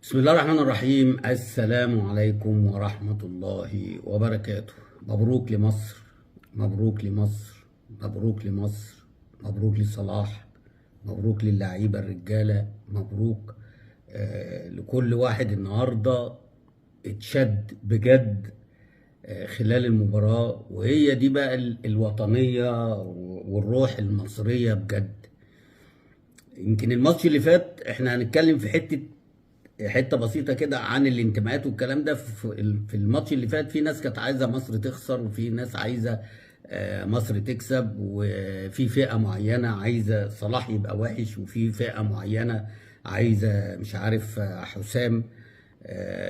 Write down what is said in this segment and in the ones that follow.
بسم الله الرحمن الرحيم. السلام عليكم ورحمة الله وبركاته. مبروك لمصر، مبروك لمصر، مبروك لمصر، مبروك لصلاح، مبروك للعيبة الرجالة، مبروك لكل واحد النهاردة اتشد بجد خلال المباراة. وهي دي بقى الوطنية والروح المصرية بجد. يمكن الماتش اللي فات احنا هنتكلم في حته بسيطة كده عن الانتماءات والكلام ده. في الماتش اللي فات في ناس كانت عايزه مصر تخسر، وفي ناس عايزه مصر تكسب، وفي فئة معينة عايزه صلاح يبقى وحش، وفي فئة معينة عايزه مش عارف حسام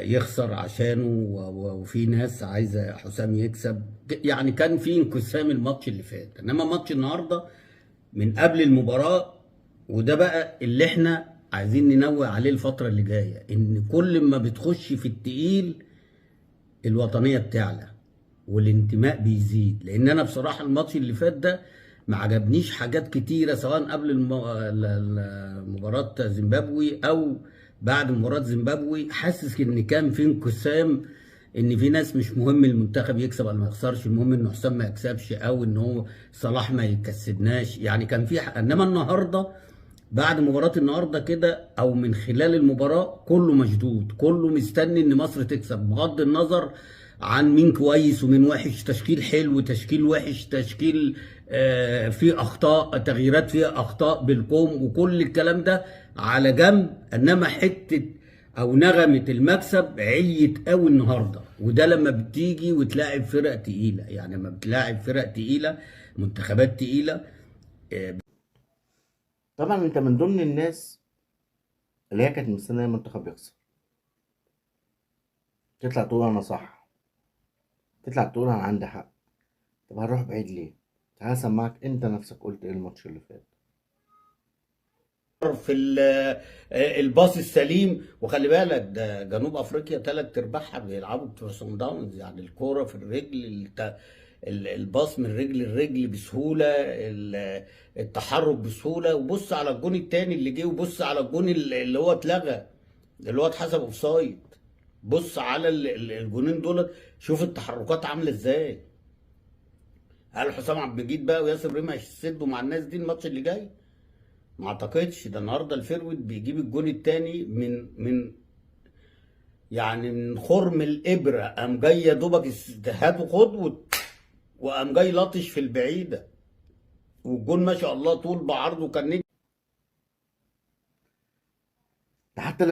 يخسر عشانه، وفي ناس عايزه حسام يكسب. يعني كان في انقسام الماتش اللي فات. انما ماتش النهارده من قبل المباراة، وده بقى اللي احنا عايزين ننوه عليه الفترة اللي جاية، ان كل ما بتخش في التقيل الوطنية بتعلى والانتماء بيزيد. لان انا بصراحة الماتش اللي فات ده ما عجبنيش حاجات كتيرة، سواء قبل مباراة زيمبابوي او بعد مباراة زيمبابوي. حاسس ان كان في انقسام، ان في ناس مش مهم المنتخب يكسب ولا ما يخسرش، المهم ان حسام ما يكسبش او ان هو صلاح ما يكسبناش. يعني كان في انما النهارده بعد مباراة النهارده كده او من خلال المباراة كله مشدود، كله مستني ان مصر تكسب بغض النظر عن مين كويس ومين وحش، تشكيل حلو تشكيل وحش، تشكيل فيه اخطاء، تغييرات فيها اخطاء بالكوم وكل الكلام ده على جنب. انما حتة او نغمة المكسب عليت قوي النهارده، وده لما بتيجي وتلاعب فرق تقيلة، يعني لما بتلاعب فرق تقيلة، منتخبات تقيلة. طبعا انت من ضمن الناس اللي هي كانت مستنيه المنتخب يخسر، تطلع تقول انا صح، تطلع تقول انا عندي حق. طب هنروح بعيد ليه؟ تعال اسمعك انت نفسك قلت ايه الماتش اللي فات في الباص السليم. وخلي بالك ده جنوب افريقيا ثلاث ارباعها بيلعبوا بتوع صن داونز، يعني الكورة في الرجل، الباص من رجل لرجل بسهولة، التحرك بسهولة. وبص على الجون الثاني اللي جه، وبص على الجون اللي هو اتلغى، اللي هو اتحسب offside. بص على الجونين دول، شوف التحركات عامله ازاي. هل حسام عبد المجيد بقى وياسر ابراهيم هيسدوا مع الناس دي الماتش اللي جاي؟ ما اعتقدش. ده النهارده ال forward بيجيب الجون الثاني من يعني من خرم الابره، قام جاي يا دوبك هات وخد، وقام جاي لطش في البعيدة، والجون ما شاء الله طول بعرضه كان نجم. ده حتى